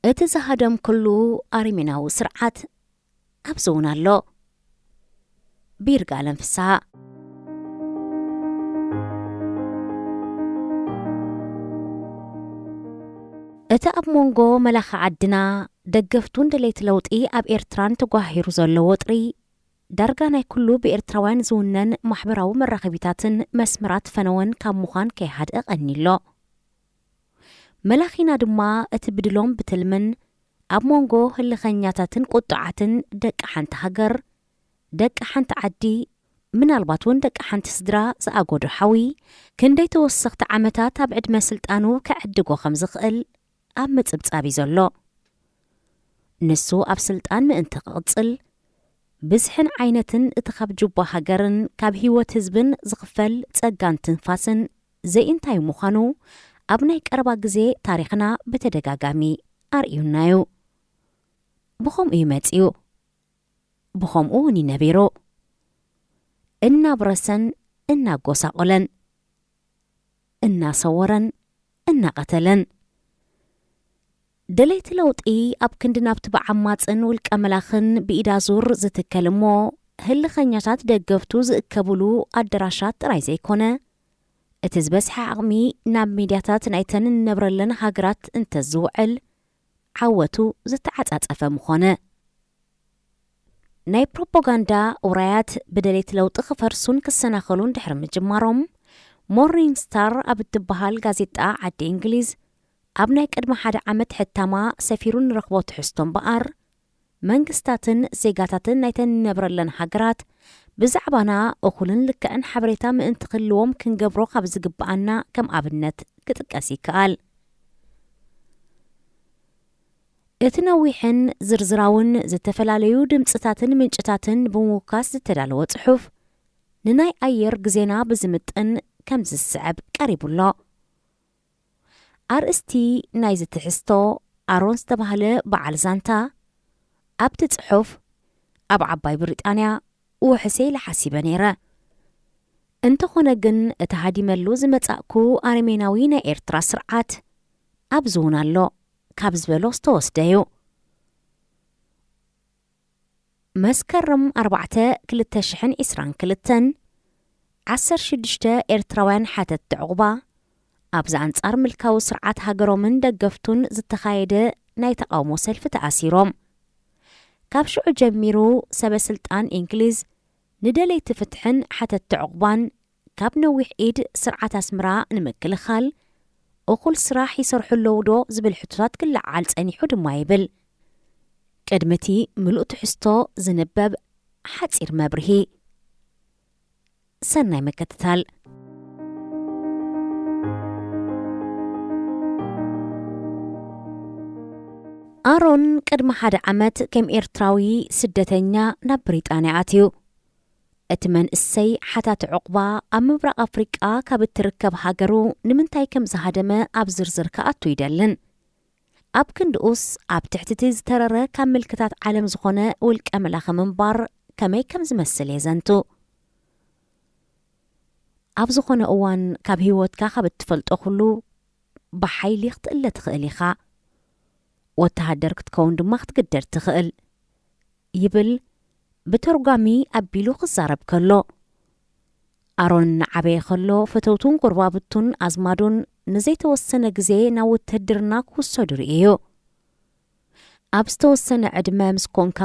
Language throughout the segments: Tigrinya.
እቲ ዝሃደምክሉ ኣረሜናዊ ስርዓት ኣብዚ እውን ኣሎ። ብይርጋለም ፍስሃ። እቲ ኣብ መንጎ መላኺ ዓድና፣ ደገፍቱን ደለይቲ ለውጢ ኣብ ኤርትራን ተጓሂሩ ዘሎ ወጥሪ፣ ዳርጋ ናይ ኩሉ ብኤርትራውያን ዝውነን ማሕበራዊ መራኸቢታትን መስመራት ፈነወን ካብ ምዃን ከይሃድአ ቀኒሎ። መላኺና ድማ እቲ ብድሎም ብትልምን ኣብ መንጎ ህልኸኛታትን ቁጡዓትን ደቂ ሓንቲ ሃገር፣ ደቂ ሓንቲ ዓዲ፣ ምናልባት እውን ደቂ ሓንቲ ስድራ ዝኣጎዶ ሓዊ፣ ክንደይ ተወሰኽቲ ዓመታት ኣብ ዕድመ ስልጣኑ ከዕድጎ ከም ዝኽእል ኣብ ምጽብጻብ እዩ ዘሎ። ንሱ ኣብ ስልጣን ምእንቲ ክቕጽል፣ ብዝሕን ዓይነትን እቲ ካብ ጁባ ሃገርን ካብ ህይወት ህዝብን ዝኽፈል ጸጋን ትንፋስን ዘይእንታዩ ምዃኑ ኣብ ናይ ቀረባ ግዜ ታሪኽና ብተደጋጋሚ ኣርእዩናዩ። ብኸምኡ እዩ መጺኡ። ብኸምኡ እውን እዩ ነቢሩ። እናብረሰን እናጎሳቆለን፣ እናሰወረን እናቐተለን። ደለይቲ ለውጢ ኣብ ክንዲ ናብቲ ብዓማጽን ውልቀ መላኽን ብኢዳ ዙር ዝትከል እሞ፣ ህልኸኛታት ደገፍቱ ዝእከብሉ ኣደራሻት ጥራይ ዘይኮነ፣ እቲ ዝበዝሐ ዓቕሚ ናብ ሚድያታት ናይተን እንነብረለን ሃገራት እንተዝውዕል፣ ዓወቱ ዝተዓጻጸፈ ምኾነ። ናይ ፕሮፓጋንዳ ውራያት ብደሌት ለውጢ ክፈርሱን ክሰናኸሉን ድሕሪ ምጅማሮም፣ ሞርኒንግ ስታር ኣብ እትበሃል ጋዜጣ ዓዲ እንግሊዝ ኣብ ናይ ቅድሚ ሓደ ዓመት ሕታማ ሰፊሩ ንረኽቦ ትሕዝቶ እምበኣር፣ መንግስታትን ዜጋታትን ናይተን ንነብረለን ሃገራት ብዛዕባና እኹልን ልክዕን ሓበሬታ ምእንቲ ክህልዎም ክንገብሮ ካብ ዝግብኣና ከም ኣብነት ክጥቀስ ይከኣል። እቲ ነዊሕን ዝርዝራውን ዝተፈላለዩ ድምጽታትን ምንጭታትን ብምውካስ ዝተዳለወ ጽሑፍ፣ ንናይ ኣየር ግዜና ብዝምጥን ከምዚ ዝስዕብ ቀሪቡ ኣሎ። ኣርእስቲ ናይዚ ትሕዝቶ፣ ኣሮን ዝተባህለ በዓል ዛንታ ኣብቲ ጽሑፍ፣ ኣብ ዓባይ ብሪጣንያ ውሕሰ ኢለ ሓሲበ ነይረ። እንተኾነ ግን፣ እቲ ሃዲመሉ ዝመጻእኩ ኣረሜናዊ ናይ ኤርትራ ስርዓት ኣብዚ እውን ኣሎ ካብ ዝበሎ ዝተወስደ እዩ። መስከረም ኣርባዕተ ክልተ ሽሕን ዕስራን ክልተን፣ ዓሰርተ ሽዱሽተ ኤርትራውያን ሓተትቲ ዕቑባ፣ ኣብዚ ኣንጻር ምልካዊ ስርዓት ሃገሮምን ደገፍቱን ዝተኻየደ ናይ ተቓውሞ ሰልፊ ተኣሲሮም። ካብ ሽዑ ጀሚሩ፣ ሰበ ስልጣን እንግሊዝ ንደለይቲ ፍትሕን ሓተትቲ ዕቑባን ካብ ነዊሕ ኢድ ስርዓት ኣስመራ ንምክልኻል እኹል ስራሕ ይሰርሑ ኣለዉ ዶ ዝብል ሕቶታት ክለዓል ጸኒሑ ድማ ይብል። ቅድሚ እቲ ምሉእ ትሕዝቶ ዝንበብ ሓጺር መብርሂ። ሰናይ ምክትታል። ኣሮን ቅድሚ ሓደ ዓመት ከም ኤርትራዊ ስደተኛ ናብ ብሪጣንያ ኣትዩ። እቲ መንእሰይ ሓታቲ ዕቑባ ኣብ ምብራቕ ኣፍሪቃ ካብ እትርከብ ሃገሩ ንምንታይ ከም ዝሃደመ ኣብ ዝርዝር ክኣቱ ይደልን። ኣብ ክንድኡስ ኣብ ትሕቲ እቲ ዝተረረ ካብ ምልክታት ዓለም ዝኾነ ውልቀ መላኺ ምንባር ከመይ ከም ዝመስል የዘንቱ። ኣብ ዝኾነ እዋን ካብ ህይወትካ ካብ እትፈልጦ ኩሉ ብሓይሊ ክትእለ ትኽእል ኢኻ። ወተሃደር ክትከውን ድማ ክትግደድ ትኽእል፣ ይብል ብተርጓሚ ኣቢሉ ክዛረብ ከሎ። ኣሮን እናዓበየ ከሎ፣ ፈተውቱን ጎረባብቱን ኣዝማዱን ንዘይተወሰነ ግዜ ናብ ውትህድርና ክውሰዱ ርእዩ። ኣብ ዝተወሰነ ዕድመ ምስ ኮንካ፣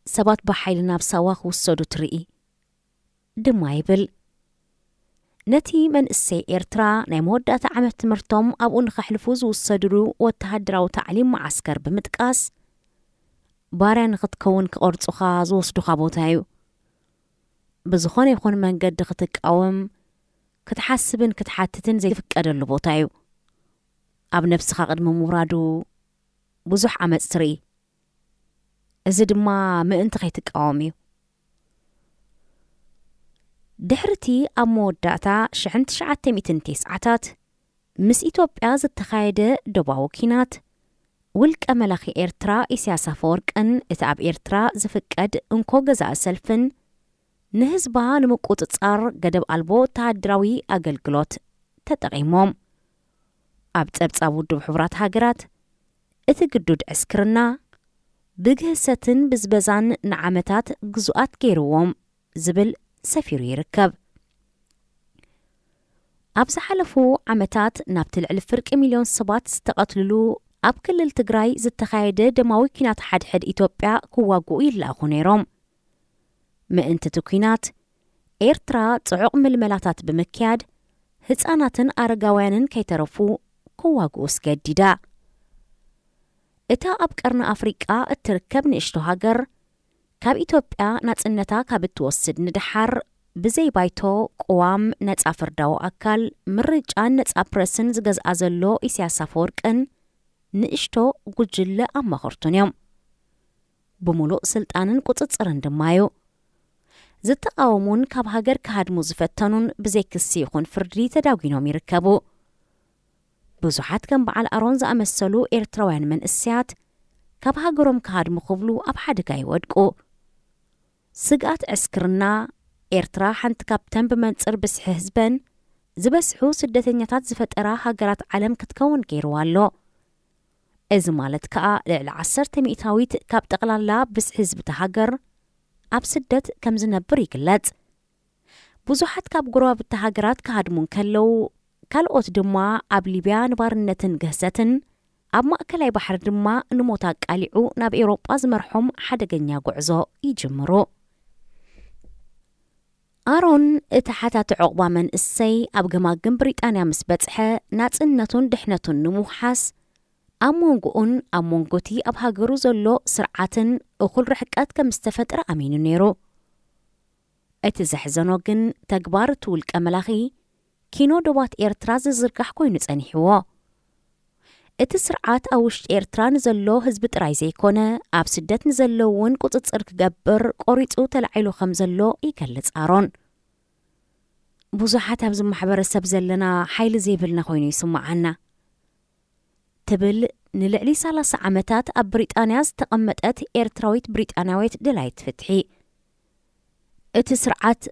ሰባት ብሓይሊ ናብ ሳዋ ክውሰዱ ትርኢ ድማ ይብል። ነቲ መንእሰይ ኤርትራ ናይ መወዳእታ ዓመት ትምህርቶም ኣብኡ ንኸሕልፉ ዝውሰድሉ ወተሃደራዊ ታዕሊም መዓስከር ብምጥቃስ፣ ባርያ ንኽትከውን ክቐርጹኻ ዝወስዱኻ ቦታ እዩ። ብዝኾነ ይኹን መንገዲ ክትቃወም፣ ክትሓስብን ክትሓትትን ዘይፍቀደሉ ቦታ እዩ። ኣብ ነብስኻ ቅድሚ ምውራዱ ብዙሕ ዓመጽ ትርኢ። እዚ ድማ ምእንቲ ከይትቃወም እዩ። ድሕሪ እቲ ኣብ መወዳእታ ሽሕን ትሽዓተ ሚእትን ተስዓታት ምስ ኢትዮጵያ ዝተኻየደ ዶባዊ ኲናት፣ ውልቀ መላኺ ኤርትራ ኢሳያስ ኣፈወርቅን እቲ ኣብ ኤርትራ ዝፍቀድ እንኮ ገዛኢ ሰልፍን ንህዝባ ንምቁጽጻር ገደብ ኣልቦ ወተሃደራዊ ኣገልግሎት ተጠቒሞም። ኣብ ጸብጻብ ውድብ ሕቡራት ሃገራት፣ እቲ ግዱድ ዕስክርና ብግህሰትን ብዝበዛን ንዓመታት ግዙኣት ገይርዎም ዝብል ሰፊሩ ይርከብ። ኣብ ዝሓለፉ ዓመታት ናብቲ ልዕሊ ፍርቂ ሚልዮን ሰባት ዝተቐትልሉ ኣብ ክልል ትግራይ ዝተኻየደ ደማዊ ኲናት ሓድሕድ ኢትዮጵያ ክዋግኡ ይለኣኹ ነይሮም። ምእንቲ እቲ ኲናት ኤርትራ ጽዑቕ ምልመላታት ብምክያድ ህጻናትን ኣረጋውያንን ከይተረፉ ክዋግኡ ኣስገዲዳ። እታ ኣብ ቀርኒ ኣፍሪቃ እትርከብ ንእሽቶ ሃገር ካብ ኢትዮጵያ ናጽነታ ካብ እትወስድ ንደሓር ብዘይ ባይቶ ቅዋም ነጻ ፍርዳዊ ኣካል ምርጫን ነጻ ፕረስን ዝገዝኣ ዘሎ ኢሳያስ ኣፈወርቅን ንእሽቶ ጉጅለ ኣማኸርቱን እዮም። ብምሉእ ስልጣንን ቁጽጽርን ድማ እዩ። ዝተቃወሙን ካብ ሃገር ክሃድሙ ዝፈተኑን ብዘይ ክሲ ይኹን ፍርዲ ተዳጒኖም ይርከቡ። ብዙሓት ከም በዓል ኣሮን ዝኣመሰሉ ኤርትራውያን መንእሰያት ካብ ሃገሮም ክሃድሙ ክብሉ ኣብ ሓደጋ ይወድቁ። ስግኣት ዕስክርና ኤርትራ ሓንቲ ካብተን ብመንጽር ብዝሒ ህዝበን ዝበዝሑ ስደተኛታት ዝፈጠራ ሃገራት ዓለም ክትከውን ገይርዋ ኣሎ። እዚ ማለት ከኣ ልዕሊ ዓሰርተ ሚእታዊት ካብ ጠቕላላ ብዝሒ ህዝቢ እታ ሃገር ኣብ ስደት ከም ዝነብር ይግለጽ። ብዙሓት ካብ ጎረባብቲ ሃገራት ክሃድሙ እንከለዉ፣ ካልኦት ድማ ኣብ ሊብያ ንባርነትን ግህሰትን፣ ኣብ ማእከላይ ባሕሪ ድማ ንሞት ኣቃሊዑ ናብ ኤውሮጳ ዝመርሖም ሓደገኛ ጉዕዞ ይጅምሩ። ኣሮን፣ እቲ ሓታቲ ዑቕባ መንእሰይ፣ ኣብ ገማግም ብሪጣንያ ምስ በጽሐ፣ ናጽነቱን ድሕነቱን ንምውሓስ፣ ኣብ መንጎኡን ኣብ መንጎቲ ኣብ ሃገሩ ዘሎ ስርዓትን እኹል ርሕቀት ከም ዝተፈጥረ ኣሚኑ ነይሩ። እቲ ዘሕዘኖ ግን፣ ተግባር እቲ ውልቀ መላኺ ኪኖ ዶባት ኤርትራ ዝዝርጋሕ ኮይኑ ጸኒሕዎ። እቲ ስርዓት ኣብ ውሽጢ ኤርትራ ንዘሎ ህዝቢ ጥራይ ዘይኮነ፣ ኣብ ስደት ንዘሎ እውን ቁጽጽር ክገብር ቆሪጹ ተላዒሉ ከም ዘሎ ይገልጽ ኣሮን። ብዙሓት ኣብዚ ማሕበረሰብ ዘለና ሓይሊ ዘይብልና ኮይኑ ይስምዓና፣ ትብል ንልዕሊ ሰላሳ ዓመታት ኣብ ብሪጣንያ ዝተቐመጠት ኤርትራዊት ብሪጣንያዊት ደላይት ፍትሒ። እቲ ስርዓት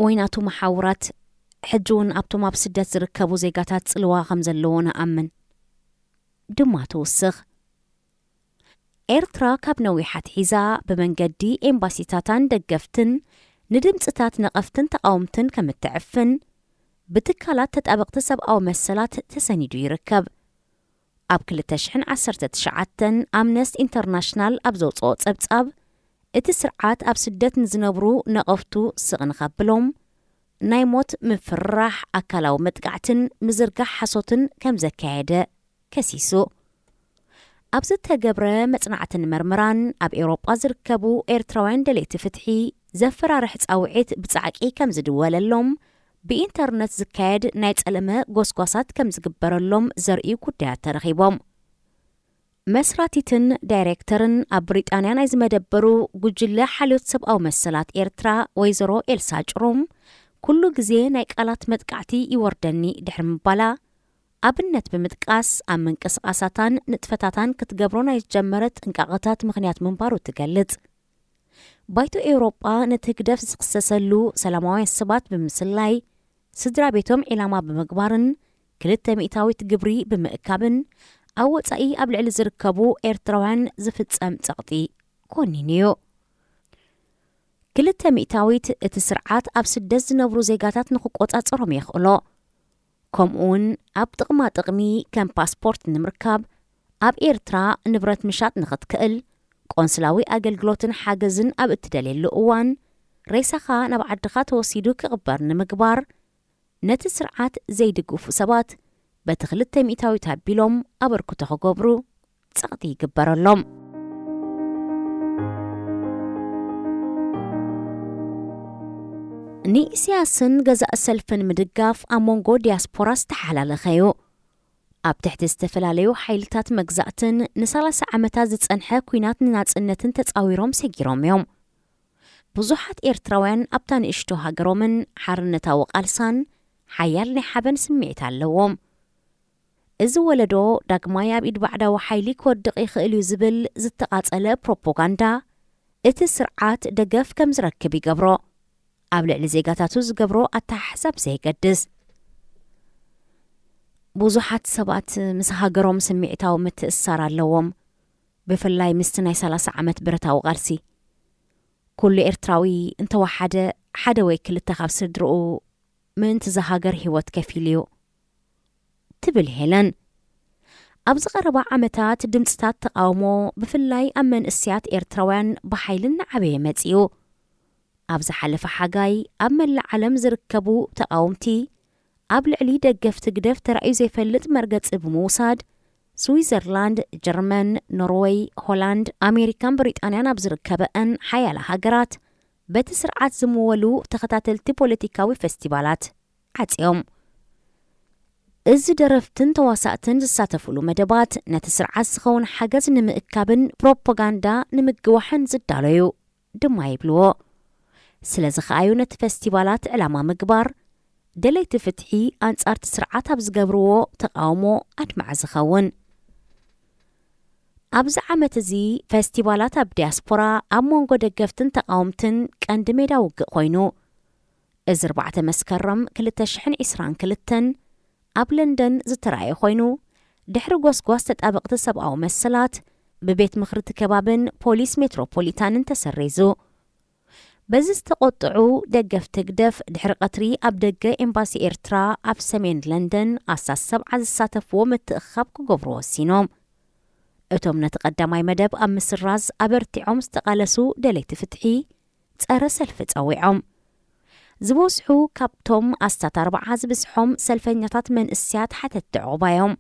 ወይ ናቱ መሓውራት ሕጂ እውን ኣብቶም ኣብ ስደት ዝርከቡ ዜጋታት ጽልዋ ከም ዘለዎ ንኣምን ድማ ትውስኽ። ኤርትራ ካብ ነዊሕ ኣትሒዛ ብመንገዲ ኤምባሲታታን ደገፍትን ንድምጽታት ነቐፍትን ተቓወምትን ከም እትዕፍን ብትካላት ተጣበቕቲ ሰብኣዊ መሰላት ተሰኒዱ ይርከብ። ኣብ ክልተ ሽሕን ዓሰርተ ትሽዓተን ኣምነስት ኢንተርናሽናል ኣብ ዘውጽኦ ጸብጻብ፣ እቲ ስርዓት ኣብ ስደት ንዝነብሩ ነቐፍቱ ስቕ ንኸብሎም ናይ ሞት ምፍርራሕ፣ ኣካላዊ መጥቃዕትን ምዝርጋሕ ሓሶትን ከም ዘካየደ ከሲሱ። ኣብ ዝተገብረ መጽናዕትን መርመራን፣ ኣብ ኤውሮጳ ዝርከቡ ኤርትራውያን ደለይቲ ፍትሒ ዘፈራርሕ ጻውዒት ብጻዕቂ ከም ዝድወለሎም፣ ብኢንተርነት ዝካየድ ናይ ጸለመ ጎስጓሳት ከም ዝግበረሎም ዘርእዩ ጉዳያት ተረኺቦም። መስራቲትን ዳይሬክተርን ኣብ ብሪጣንያ ናይ ዝመደበሩ ጉጅለ ሓልዮት ሰብኣዊ መሰላት ኤርትራ ወይዘሮ ኤልሳ ጭሩም፣ ኩሉ ግዜ ናይ ቃላት መጥቃዕቲ ይወርደኒ ድሕሪ ምባላ፣ ኣብነት ብምጥቃስ፣ ኣብ ምንቅስቓሳታን ንጥፈታታን ክትገብሮ ናይ ዝጀመረት ጥንቃቐታት ምኽንያት ምንባሩ ትገልጽ። ባይቶ ኤውሮጳ ነቲ ህግደፍ ዝኽሰሰሉ ሰላማውያን ሰባት ብምስላይ፣ ስድራ ቤቶም ዒላማ ብምግባርን ክልተ ሚእታዊት ግብሪ ብምእካብን፣ ኣብ ወጻኢ ኣብ ልዕሊ ዝርከቡ ኤርትራውያን ዝፍጸም ጸቕጢ ኮኒኑ እዩ። ክልተ ሚእታዊት እቲ ስርዓት ኣብ ስደት ዝነብሩ ዜጋታት ንኽቆጻጸሮም የኽእሎ። ከምኡውን ኣብ ጥቕማ ጥቕሚ ከም ፓስፖርት ንምርካብ፣ ኣብ ኤርትራ ንብረት ምሻጥ ንኽትክእል፣ ቆንስላዊ ኣገልግሎትን ሓገዝን ኣብ እትደልየሉ እዋን፣ ሬሳኻ ናብ ዓድኻ ተወሲዱ ክቕበር ንምግባር፣ ነቲ ስርዓት ዘይድግፉ ሰባት በቲ ክልተ ሚእታዊት ኣቢሎም ኣበርክቶ ክገብሩ ጸቕጢ ይግበረሎም። ንኢሳያስን ገዛእ ሰልፍን ምድጋፍ ኣብ መንጎ ዲያስፖራ ዝተሓላለኸ እዩ። ኣብ ትሕቲ ዝተፈላለዩ ሓይልታት መግዛእትን ንሰላሳ ዓመታት ዝጸንሐ ኲናት ንናጽነትን ተጻዊሮም ሰጊሮም እዮም። ብዙሓት ኤርትራውያን ኣብታ ንእሽቶ ሃገሮምን ሓርነታዊ ቃልሳን ሓያል ናይ ሓበን ስምዒት ኣለዎም። እዚ ወለዶ ዳግማይ ኣብ ኢድ ባዕዳዊ ሓይሊ ክወድቕ ይኽእል እዩ ዝብል ዝተቓጸለ ፕሮፓጋንዳ፣ እቲ ስርዓት ደገፍ ከም ዝረክብ ይገብሮ። ኣብ ልዕሊ ዜጋታቱ ዝገብሮ ኣተሓሕዛ ብዘየገድስ። ብዙሓት ሰባት ምስ ሃገሮም ስምዒታዊ ምትእስሳር ኣለዎም። ብፍላይ ምስቲ ናይ ሰላሳ ዓመት ብረታዊ ቃልሲ። ኩሉ ኤርትራዊ እንተወሓደ ሓደ ወይ ክልተ ካብ ስድርኡ ምእንቲ እዛ ሃገር ህይወት ከፊሉ እዩ፣ ትብል ሄለን። ኣብዚ ቀረባ ዓመታት ድምፅታት ተቃውሞ ብፍላይ ኣብ መንእሰያት ኤርትራውያን ብሓይሊ እናዓበየ መፂኡ። ኣብ ዝሓለፈ ሓጋይ ኣብ መላእ ዓለም ዝርከቡ ተቃወምቲ ኣብ ልዕሊ ደገፍቲ ግደፍ ተራእዩ ዘይፈልጥ መርገፂ ብምውሳድ ስዊዘርላንድ፣ ጀርመን፣ ኖርወይ፣ ሆላንድ፣ ኣሜሪካን ብሪጣንያን ኣብ ዝርከበአን ሓያለ ሃገራት በቲ ስርዓት ዝምወሉ ተኸታተልቲ ፖለቲካዊ ፈስቲቫላት ዓጽዮም። እዚ ደረፍትን ተዋሳእትን ዝሳተፉሉ መደባት ነቲ ስርዓት ዝኸውን ሓገዝ ንምእካብን ፕሮፓጋንዳ ንምግዋሕን ዝዳለዩ ድማ ይብልዎ። ስለዚ ከኣዩ ነቲ ፈስቲቫላት ዕላማ ምግባር ደለይቲ ፍትሒ ኣንጻርቲ ስርዓት ኣብ ዝገብርዎ ተቃውሞ ኣድማዕ ዝኸውን። ኣብዚ ዓመት እዚ ፈስቲቫላት ኣብ ዲያስፖራ ኣብ መንጎ ደገፍትን ተቃወምትን ቀንዲ ሜዳ ውግእ ኮይኑ። እዚ ኣርባዕተ መስከረም ክልተ ሽሕን ዕስራን ክልተን ኣብ ለንደን ዝተራእየ ኮይኑ፣ ድሕሪ ጎስጓስ ተጣበቕቲ ሰብኣዊ መሰላት ብቤት ምኽሪ እቲ ከባብን ፖሊስ ሜትሮፖሊታንን ተሰሪዙ። በዚ ዝተቖጥዑ ደገፍቲ ህግደፍ ድሕሪ ቀትሪ ኣብ ደገ ኤምባሲ ኤርትራ ኣብ ሰሜን ለንደን ኣስታት ሰብዓ ዝሳተፍዎ ምትእኽኻብ ክገብሩ ወሲኖም። እቶም ነቲ ቀዳማይ መደብ ኣብ ምስራዝ ኣበርቲዖም ዝተቓለሱ ደለይቲ ፍትሒ ጸረ ሰልፊ ጸዊዖም። ዝበዝሑ ካብቶም ኣስታት ኣርባዓ ዝብዝሖም ሰልፈኛታት መንእሰያት ሓተትቲ ዕቑባ እዮም።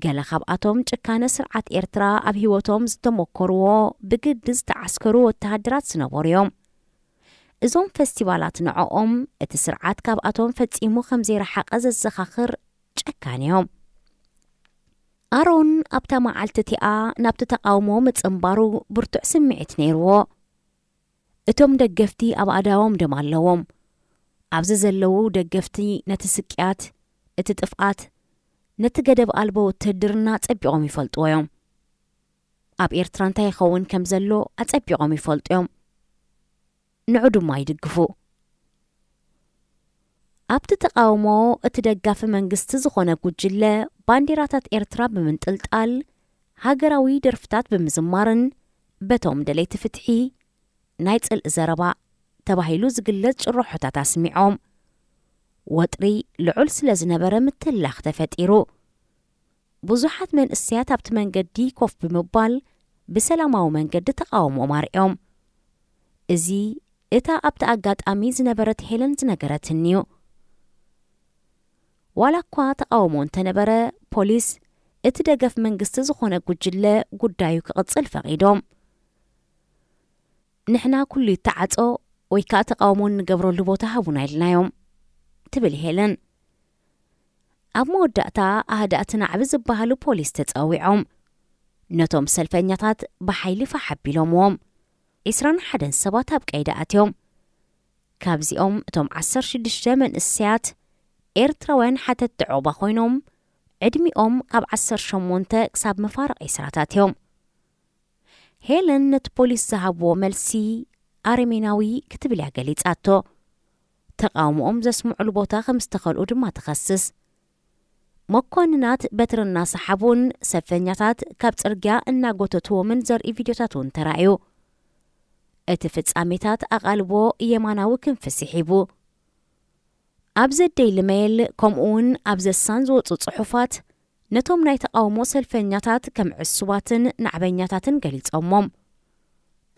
ገለ ካብኣቶም ጭካነ ስርዓት ኤርትራ ኣብ ህይወቶም ዝተመኮርዎ ብግዲ ዝተዓስከሩ ወተሃደራት ዝነበሩ እዮም። እዞም ፈስቲቫላት ንዕኦም እቲ ስርዓት ካብኣቶም ፈጺሙ ከም ዘይረሓቐ ዘዘኻኽር ጨካን እዮም። ኣሮን ኣብታ መዓልቲ እቲኣ ናብቲ ተቃውሞ ምጽንባሩ ብርቱዕ ስምዒት ነይርዎ። እቶም ደገፍቲ ኣብ ኣእዳዎም ደም ኣለዎም። ኣብዚ ዘለዉ ደገፍቲ ነቲ ስቅያት፣ እቲ ጥፍኣት፣ ነቲ ገደብ ኣልቦ ውትህድርና ጸቢቖም ይፈልጥዎ እዮም። ኣብ ኤርትራ እንታይ ይኸውን ከም ዘሎ ኣጸቢቖም ይፈልጡ እዮም። ንዑ ድማ ይድግፉ። ኣብቲ ተቃውሞ እቲ ደጋፊ መንግስቲ ዝኾነ ጉጅለ ባንዲራታት ኤርትራ ብምንጥልጣል፣ ሃገራዊ ደርፍታት ብምዝማርን በቶም ደለይቲ ፍትሒ ናይ ጽልኢ ዘረባ ተባሂሉ ዝግለጽ ጭርሖታት ኣስሚዖም። ወጥሪ ልዑል ስለ ዝነበረ ምትላኽ ተፈጢሩ። ብዙሓት መንእሰያት ኣብቲ መንገዲ ኮፍ ብምባል ብሰላማዊ መንገዲ ተቃውሞኦም ኣርእዮም። እዚ እታ ኣብቲ ኣጋጣሚ ዝነበረት ሄለን ዝነገረትኒ እዩ። ዋላ እኳ ተቃውሞ እንተነበረ፣ ፖሊስ እቲ ደገፍ መንግስቲ ዝኾነ ጉጅለ ጉዳዩ ክቕጽል ፈቒዶም። "ንሕና ኩሉ ይተዓጾ ወይ ከኣ ተቃውሞ እንገብረሉ ቦታ ሃቡና" ኢልናዮም፣ ትብል ሄለን። ኣብ መወዳእታ ኣህዳእቲ ናዕቢ ዝበሃሉ ፖሊስ ተጸዊዖም። ነቶም ሰልፈኛታት ብሓይሊ ፋሕ ኣቢሎምዎም። ዕስራን ሓደን ሰባት ኣብ ቀይዲ ኣትዮም። ካብዚኦም እቶም ዓሰርተ ሽዱሽተ መንእሰያት ኤርትራውያን ሓተትቲ ዑቕባ ኮይኖም፣ ዕድሚኦም ካብ ዓሰርተ ሸሞንተ ክሳብ መፋርቕ ዕስራታት እዮም። ሄለን ነቲ ፖሊስ ዝሃብዎ መልሲ ኣረሜናዊ ክትብል እያ ገሊጻቶ። ተቃውሞኦም ዘስምዑሉ ቦታ ከም ዝተኸልኡ ድማ ትኸስስ። መኮንናት በትሪ እናሰሓቡን ሰልፈኛታት ካብ ጽርግያ እናጎተትዎምን ዘርኢ ቪድዮታት እውን ተራእዩ። እቲ ፍጻሜታት ኣቓልቦ የማናዊ ክንፊ ስሒቡ። ኣብ ዘ ዴይሊ ሜይል ከምኡ እውን ኣብ ዘ ሳን ዝወጹ ጽሑፋት ነቶም ናይ ተቃውሞ ሰልፈኛታት ከም ዕሱባትን ናዕበኛታትን ገሊጾሞም።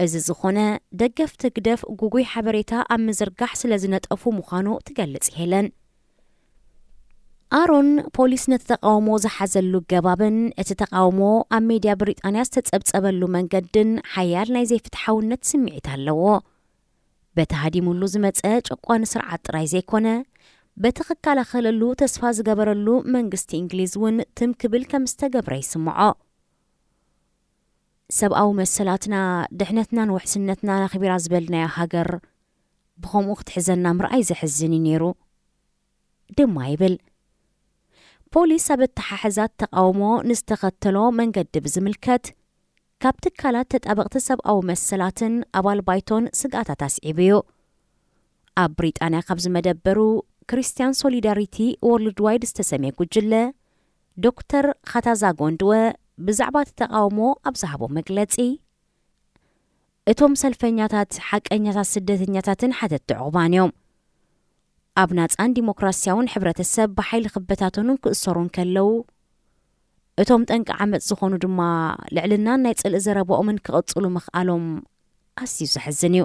እዚ ዝኾነ ደገፍቲ ህግደፍ ጉጉይ ሓበሬታ ኣብ ምዝርጋሕ ስለ ዝነጠፉ ምዃኑ ትገልጽ ሄለን። ኣሮን ፖሊስ ነቲ ተቃውሞ ዝሓዘሉ ገባብን እቲ ተቃውሞ ኣብ ሜድያ ብሪጣንያ ዝተጸብጸበሉ መንገድን ሓያል ናይ ዘይፍትሓውነት ስምዒት ኣለዎ። በቲ ሃዲሙሉ ዝመጸ ጨቋኒ ስርዓት ጥራይ ዘይኮነ፣ በቲ ክከላኸለሉ ተስፋ ዝገበረሉ መንግስቲ እንግሊዝ እውን ትም ክብል ከም ዝተገብረ ይስምዖ። ሰብኣዊ መሰላትና፣ ድሕነትናን ውሕስነትናን ኣኽቢራ ዝበልናያ ሃገር ብኸምኡ ክትሕዘና ምርኣይ ዘሕዝን እዩ ነይሩ ድማ ይብል። ፖሊስ ኣብ ኣተሓሕዛት ተቃውሞ ንዝተኸተሎ መንገዲ ብዝምልከት፣ ካብ ትካላት ተጣበቕቲ ሰብኣዊ መሰላትን ኣባል ባይቶን ስግኣታት ኣስዒቡ እዩ። ኣብ ብሪጣንያ ካብ ዝመደበሩ ክርስትያን ሶሊዳሪቲ ወርልድ ዋይድ ዝተሰምየ ጉጅለ፣ ዶክተር ኻታዛ ጎንድወ ብዛዕባ እቲ ተቓውሞ ኣብ ዝሃቦ መግለጺ፣ እቶም ሰልፈኛታት ሓቀኛታት ስደተኛታትን ሓተቲ ዕቑባን እዮም። ኣብ ናጻን ዲሞክራሲያውን ሕብረተሰብ ብሓይሊ ክበታተኑን ክእሰሩን ከለዉ፣ እቶም ጠንቂ ዓመጽ ዝኾኑ ድማ ልዕልናን ናይ ጽልኢ ዘረባኦምን ክቕጽሉ ምኽኣሎም ኣዝዩ ዘሕዝን እዩ።